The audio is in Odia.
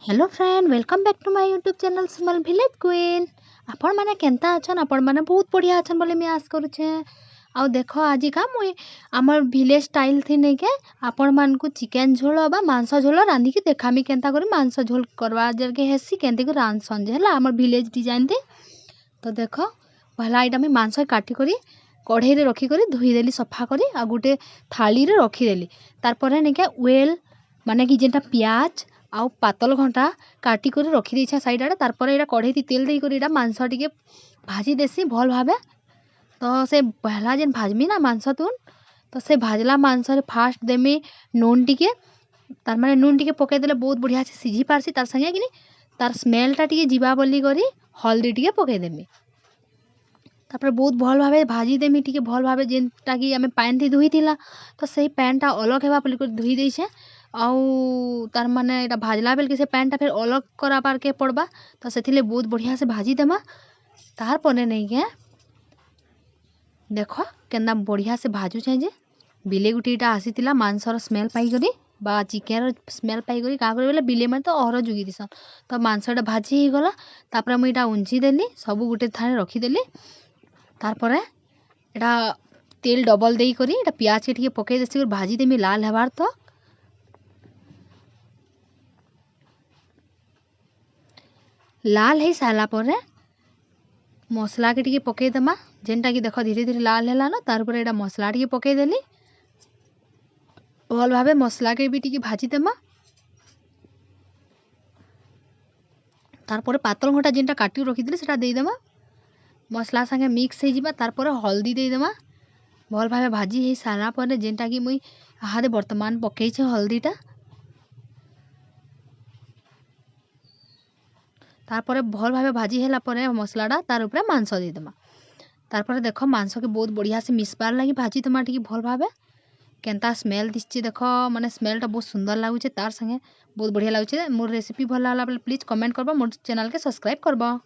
Hello friend, welcome back to my YouTube channel Small Village Queen। ଆପଣମାନେ କେନ୍ତା ଅଛନ୍? ଆପଣମାନେ ବହୁତ ବଢ଼ିଆ ଅଛନ୍ ବୋଲି ମୁଇଁ ଆଶ କରୁଛେଁ। ଆଉ ଦେଖ, ଆଜିକା ମୁଇଁ ଆମର୍ ଭିଲେଜ୍ ଷ୍ଟାଇଲ୍ ଥି ନେଇକେ ଆପଣମାନଙ୍କୁ ଚିକେନ୍ ଝୋଳ ବା ମାଂସ ଝୋଳ ରାନ୍ଧିକି ଦେଖାମି। କେନ୍ତା କରି ମାଂସ ଝୋଲ କରବା ଯେନ୍କେ ହେସି, କେନ୍ତି କରି ରାନ୍ଧସନ୍ ଯେ ହେଲା ଆମର୍ ଭିଲେଜ୍ ଡିଜାଇନ୍ ଥି। ତ ଦେଖ, ପହଲା ଏଇଟା ମୁଇଁ ମାଂସ କାଟିକରି କଢ଼େଇରେ ରଖିକରି ଧୋଇଦେଲି ସଫା କରି, ଆଉ ଗୁଟେ ଥାଳିରେ ରଖିଦେଲି। ତାର୍ପରେ ନେଇକେ ୱେଲ୍ ମାନେ କି ଯେନ୍ଟା ପିଆଜ ଆଉ ପାତଲ ଘଣ୍ଟା କାଟିକରି ରଖିଦେଇଛେଁ ସାଇଡ଼୍ ଆଡ଼େ। ତାର୍ପରେ ଏଇଟା କଢ଼େଇଥି ତେଲ୍ ଦେଇକରି ଏଇଟା ମାଂସ ଟିକେ ଭାଜି ଦେସି ଭଲ୍ ଭାବେ। ତ ସେ ପହଲା ଯେନ୍ ଭାଜ୍ମି ନା ମାଂସ ତୁନ୍, ତ ସେ ଭାଜ୍ଲା ମାଂସରେ ଫାର୍ଷ୍ଟ ଦେମି ନୁନ୍ ଟିକେ। ତାର୍ ମାନେ ନୁନ୍ ଟିକେ ପକେଇଦେଲେ ବହୁତ ବଢ଼ିଆ ସେ ସିଝି ପାର୍ସି। ତାର୍ ସାଙ୍ଗେ କିନି ତାର୍ ସ୍ମେଲ୍ଟା ଟିକେ ଯିବା ବୋଲିକରି ହଲ୍ଦୀ ଟିକେ ପକେଇଦେମି। ତାପରେ ବହୁତ ଭଲ୍ ଭାବେ ଭାଜିଦେମି ଟିକେ ଭଲ୍ ଭାବେ। ଯେନ୍ଟାକି ଆମେ ପାଏନ୍ଥି ଧୁଇଥିଲା, ତ ସେଇ ପାଏନ୍ଟା ଅଲଗ୍ ହେବା ବୋଲିକରି ଧୁଇ ଦେଇଛେଁ। ଆଉ ତାର୍ ମାନେ ଏଇଟା ଭାଜ୍ଲା ବେଲ୍କେ ସେ ପାଏନ୍ଟା ଫେର୍ ଅଲଗ୍ କରାବାର୍କେ ପଡ଼୍ବା, ତ ସେଥିର୍ଲାଗି ବହୁତ ବଢ଼ିଆ ସେ ଭାଜିଦେମା। ତାର୍ ପରେ ନେଇକେ ଦେଖ, କେନ୍ତା ବଢ଼ିଆ ସେ ଭାଜୁଛେଁ ଯେ ବିଲେଇ ଗୁଟେ ଇଟା ଆସିଥିଲା ମାଂସର ସ୍ମେଲ୍ ପାଇକରି ବା ଚିକେନ୍ର ସ୍ମେଲ୍ ପାଇକରି। କାଁ କରି ବେଲେ ବିଲେଇମାନେ ତ ଅହରହ ଜୁଗି ଦିସନ୍। ତ ମାଂସଟା ଭାଜି ହେଇଗଲା। ତାପରେ ମୁଇଁ ଇଟା ଉଞ୍ଜି ଦେଲି, ସବୁ ଗୁଟେ ଥାନେ ରଖିଦେଲି। ତାର୍ପରେ ଏଟା ତେଲ୍ ଡବଲ୍ ଦେଇକରି ଏଟା ପିଆଜକେ ଟିକେ ପକେଇ ଦେସି, ଭାଜିଦେମି ଲାଲ୍ ହେବାର୍ ତକ୍। ଲାଲ୍ ହେଇ ସାରିଲା ପରେ ମସଲାକେ ଟିକେ ପକେଇଦେମା। ଯେନ୍ଟାକି ଦେଖ, ଧୀରେ ଧୀରେ ଲାଲ୍ ହେଲାନ। ତାର୍ ଉପରେ ଏଇଟା ମସଲା ଟିକେ ପକେଇଦେଲି। ଭଲ୍ ଭାବେ ମସଲାକେ ବି ଟିକେ ଭାଜିଦେମା। ତାରପରେ ପାତଲ ଘଣ୍ଟା ଯେନ୍ଟା କାଟି ରଖିଥିଲି, ସେଟା ଦେଇଦେମା। ମସଲା ସାଙ୍ଗେ ମିକ୍ସ ହେଇଯିବା। ତାରପରେ ହଳଦୀ ଦେଇଦେମା। ଭଲ୍ ଭାବେ ଭାଜି ହେଇ ସାରିଲା ପରେ, ଯେନ୍ଟାକି ମୁଇଁ ଇହାଦେ ବର୍ତ୍ତମାନ ପକେଇଛେ ହଳଦୀଟା। ତାରପରେ ଭଲ୍ ଭାବେ ଭାଜି ହେଲା ପରେ ମସଲାଟା, ତାର ଉପରେ ମାଂସ ଦେଇଦେମା। ତାରପରେ ଦେଖ, ମାଂସକେ ବହୁତ ବଢ଼ିଆ ସେ ମିଶବାର୍ ଲାଗି ଭାଜିଦେମା ଟିକେ ଭଲ୍ ଭାବେ। କେନ୍ତା ସ୍ମେଲ୍ ଦିଶୁଛି ଦେଖ, ମାନେ ସ୍ମେଲ୍ଟା ବହୁତ ସୁନ୍ଦର ଲାଗୁଛେ, ତାର୍ ସାଙ୍ଗେ ବହୁତ ବଢ଼ିଆ ଲାଗୁଛେ। ମୋର୍ ରେସିପି ଭଲ ଲାଗଲା ବେଲେ ପ୍ଲିଜ୍ କମେଣ୍ଟ କରବ, ମୋର୍ ଚ୍ୟାନେଲ୍କେ ସବସ୍କ୍ରାଇବ୍ କରବ।